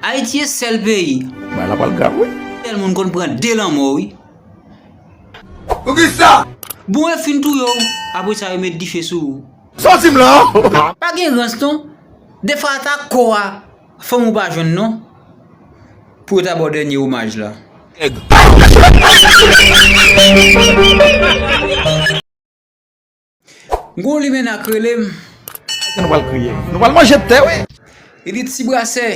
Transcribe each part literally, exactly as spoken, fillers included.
Ayiti e sèl peyi. Bagay la pral grav, wi. Sèl moun konn pran de lanmò, wi. Poukisa? Bon, yo fin touye w, apre sa, yo met dife sou ou. Sòti m la! Pa gen rans, non. Defwa, ata kò a, fanm ou pa jwenn, non. Pou yo ta ba w dènye omaj la. Gon limena k rele m. Nou pral kriye. Nou pral manje tè, wi. Li di, "Ti Brasè,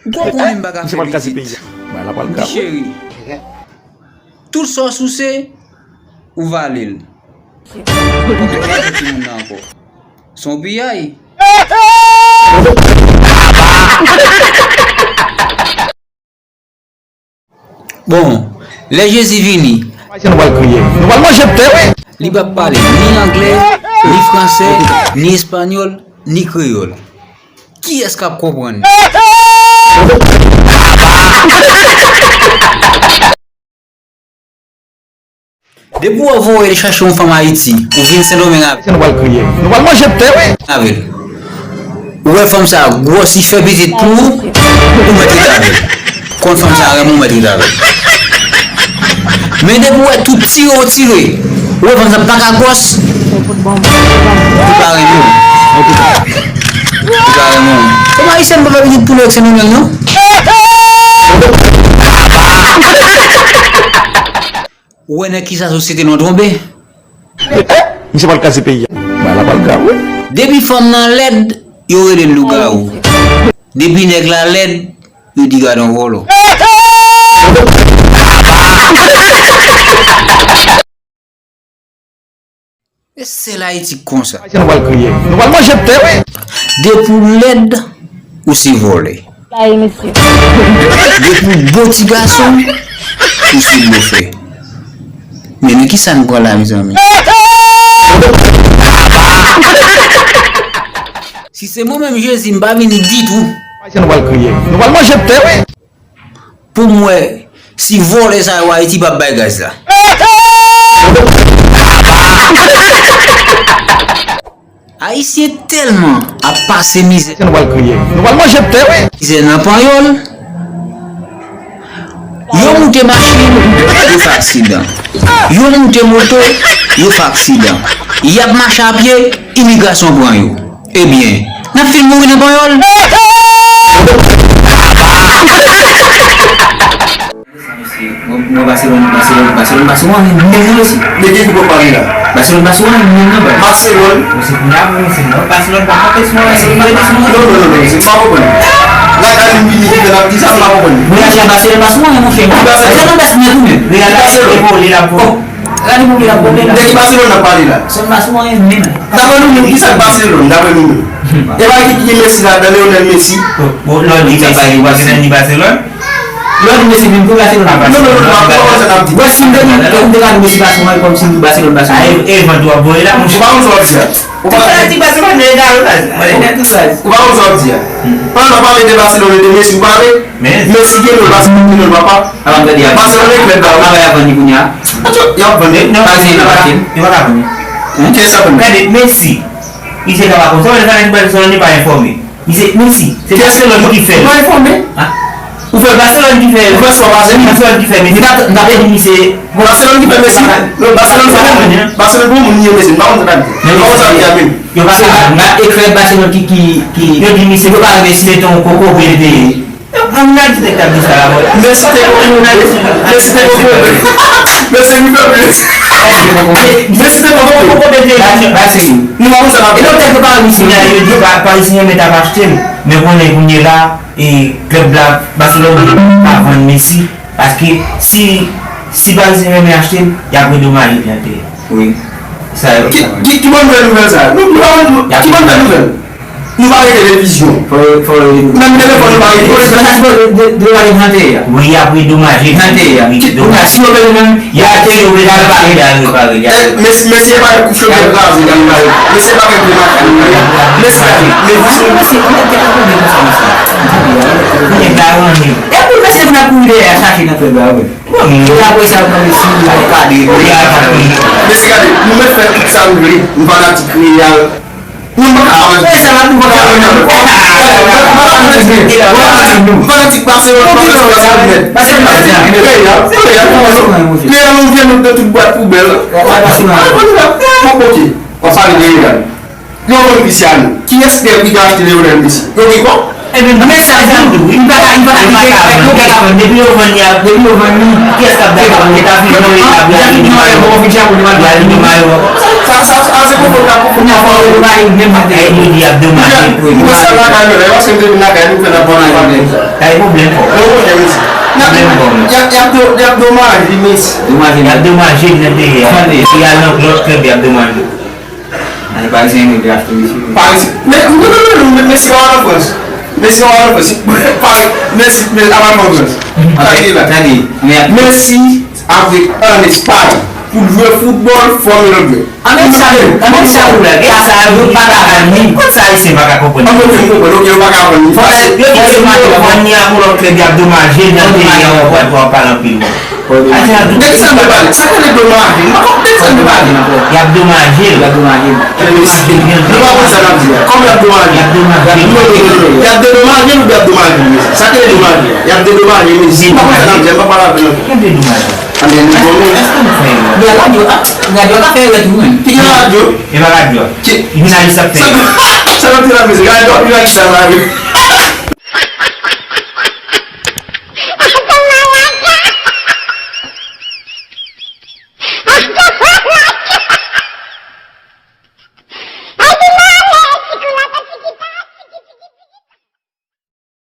ou kwè w konnen m pa ka fè pitit?" Li di, "Cheri, tout sa w souse, ou vale l." Ou pa ka fè timoun nan ankò. Se yon piyay. Bon, lè Jezi vini, nou pral kriye. Nou pral manje tè, wi. Li p ap pale ni anglè, ni fransè, ni espanyòl, ni kreyòl. Kiyès k ap konprann? Depi w voye l chache yon fanm Ayiti, ou vin Sendomeng avè l. Nou pral kriye. Nou pral manje tè, wi. Avè l. Ou wè fanm sa gwòs, li fè pitit pou ou, ou mèt rete avè l. Konn fanm sa renmen w, ou mèt rete avè l. Men depi w wè tout tire ou tire, ou wè fanm sa pa ka gwòs, li pa renmen w. Li pa renmen w. Fanm ayisyèn pa fè pitit pou nou ak Sendomeng, non. Ou wè nan kisa sosyete nou tonbe? Misye pral kraze peyi a. Bagay la pral grav, wi. Depi fanm nan lèd, yo rele l lougawou. Depi nèg la lèd, yo di gadon vòlò. E sèl Ayiti k konsa. Nou pral kriye. Nou pral manje tè, wi. Depi w lèd, ou se vòlè. Depi w bon ti gason, ou se blofè. Men nan kisa n pran la, mezanmi? Si se mwen menm Jezi, m pa vini ditou. Nou pral kriye. Nou pral manje tè, wi. Pou m wè si vòlè sa yo Ayiti p ap bay gaz la. Ayisyen tèlman ap pase mizè. Nou pral kriye. Nou pral manje tè, wi. Mizè nan panyòl. Yo moute machin, yo fè aksidan. Yo moute moto, yo fè aksidan. Y ap mache a pye, imigrasyon pran yo. Ebyen, n ap fin mouri nan panyòl. Mwen, mwen Baselòn, Baselòn, Baselòn, Baselòn, menm nan, mesye. Men gen ki pran Pari la? Baselòn, Baselòn, menm nan, baz. Baselòn. Mesye, kounye a, mesye, non, Baselòn pa kanpe sou mwen, mesye, pa kanpe sou mwen. Non, non, non, non, mesye, m pa konprann. Lakay li vini, li fè l ap di sa, m pa konprann. Mwen, Baselòn, Baselòn, Baselòn, monchè. Ki Baselòn? Baselòn, Baselòn, tou menm. Li la, li la, li la, li la. Gade moun ki nan pwoblèm la. De ki Baselòn n ap pale la? Sèl Baselòn menm. Daprè nou menm, ki sa k Baselòn, daprè nou menm? E pa ki, ki Messi ladan, Lionel Messi? Bon, bon, lè w di sa, pa gen Baselòn, ni Baselòn. Lè w di Messi vin pou Baselòn ap Baselòn. Non, non, non, non, pa, pa konsa n ap di. Wè, si m te di, ou te ka di Messi Baselòn, kòm si m di Baselòn, Baselòn. A, e, e van tou ap voye la, monchè. Ou pa konn sa w ap di a. Ou pa konn sa w ap di a. Ou pa konn sa w ap di a. Pandan w ap pale de Baselòn e de Messi, ou pa vle? Men. Messi gen nòl, Baselòn gen nòl, papa. Ala m tande y ap, Baselòn e klèb la, wi. Ala y ap vann li kounye a. Atò, y ap vann li. Non, Parisyen yo pa ka vann li. Yo pa ka vann li. Hein? Kiyès k ap vann li? Gade, Messi. Misye ka pa konn sa, men sa vle di Baselòn li pa enfòme. Misye, Messi, se Baselòn ki fè l. Ou pa enfòme? Hein? Ou fè Baselòn ki fè l. Ou fè sa w pa sèvi? Baselòn ki fè Messi. Li pa t-, m ta vle di misye. Baselòn ki fè Messi. Non, Baselòn se moun. Baselòn pou moun li ye Messi. M pa konn sa k ap di. Men pa konn sa k ap di a menm. Yo pa ka, m ap eklè Baselòn ki, ki, ki, yo di misye yo pa renmen Messi, se te yon koko pou yo te ye. Ann al di nèg k ap di sa la, bò. Messi te koko. Messi te koko. Messi ki fè plis. Messi te koko. Koko pou yo te ye. Ba, ba, se, nou pa konn sa k ap di. E donk, nèg yo pa renmen Messi, yo di pa, Parisyen mèt ap achte l. Men konnen kounye la, e, klèb la, Baselòn, pa vann Messi. Paske si, si Parisyen renmen achte l, y ap redomaje pye atè a. Wi. Sa yo. Ki, ki, ki bò n fè nouvèl sa? Nou, nou pa, nou, ki bò n fè nouvèl? Nou pa gen televizyon. Fò, fò, menm telefòn nou pa gen. Fò, fò, fò, de, de, de, de, trante a. Wi, y ap redomaje trante a. Wi, ki, domaje. Si yo pèdi menm, y a te yo pèdi, y a repare, y a repare. Eh, Messi, Messi e pa kouche bèl kraze, y a repare. Messi e pa gen pye mache. Messi, Messi, Messi, Messi, Messi, Messi. Nèg la ranni. E pou Messi vin ap kouri dèyè a chache nan klèb la, wi. Bon, men apre sa, mwen, si nou gade, gade, gade. Mesye, gade, nou mèt fè tout sa nou vle, nou fanatik Real. Nou pa ka avanse. Fè sa, nou pa ka avanse. Nou pa ka avanse. Fanatik Barcelona, fanatik Barcelona, fanatik Real, Real, Real, nou vye nou de tout bwat poubèl. Bon, ok. W ap pale de Real. Lionel Messi a nou. Kiyès nan Real ki ka achte Lionel Messi? Yo gen kòb? Ebyen, men sa, sa tou, wi. M pa ka, m pa ka, m pa ka vann, m pa ka vann. Depi yo vann li a, depi yo vann li, kiyès k ap dakò? Getafe, non, li ap, li ap vin Mayo. Li ap vin Mayo. Sa, sa, sa, se konprann la, konprann la. Kounye a fò yo Mayo, menm bagay, yo di y ap domaje pou yo. Mwen, sa lakay mwen, paske m te vin lakay nou, fè n ap pale. Kay pwoblèm fò. Yo konnen Messi. Y ap, y ap, y ap do-, y ap domaje Messi. Domaje, y ap domaje nan peyi a. Tande. Y al nan lòt klèb, y ap domaje. Ay, Parisyen yo te achte Messi. Parisyen. Men, non, non, non, non, men Messi pa al an Frans. Messi pa al an Frans. Paris, Messi, men apa an Frans. Sa ki la? Tande, men Messi avèk an Espay pou jwe foutbòl, fò yo jwe. An Espay, an Espay ou la, gen sa yo pa ka vann li. Kot sa Ayisyen pa ka konprann? An Frans, yo konprann, ok, yo pa ka vann li. Fò yo, yo kite Mateo vann li a pou lòt klèb, y ap domaje l nan peyi a, w ap pale anpil. Nèg sa m te pale, sa k rele domaje? M pa konn nèg sa m te pale. Y ap domaje l. Y ap domaje l. Nou pa konn sa n ap di a. Kòman y ap domaje? Y ap domaje l. Y ap dedomaje l oubyen y ap domaje l? Sa k rele domaje? Y ap dedomaje Messi. M pa konn sa n ap di a, m pa pale avè l ankò. Anben, nou konnen. Èske nou fè erè? Men radyo, ah, radyo ka fè erè tou, menm. Ki gen radyo? E pa radyo. Jounalis ap fè erè. Sa, sa, sa, radyo, radyo, radyo, radyo, radyo.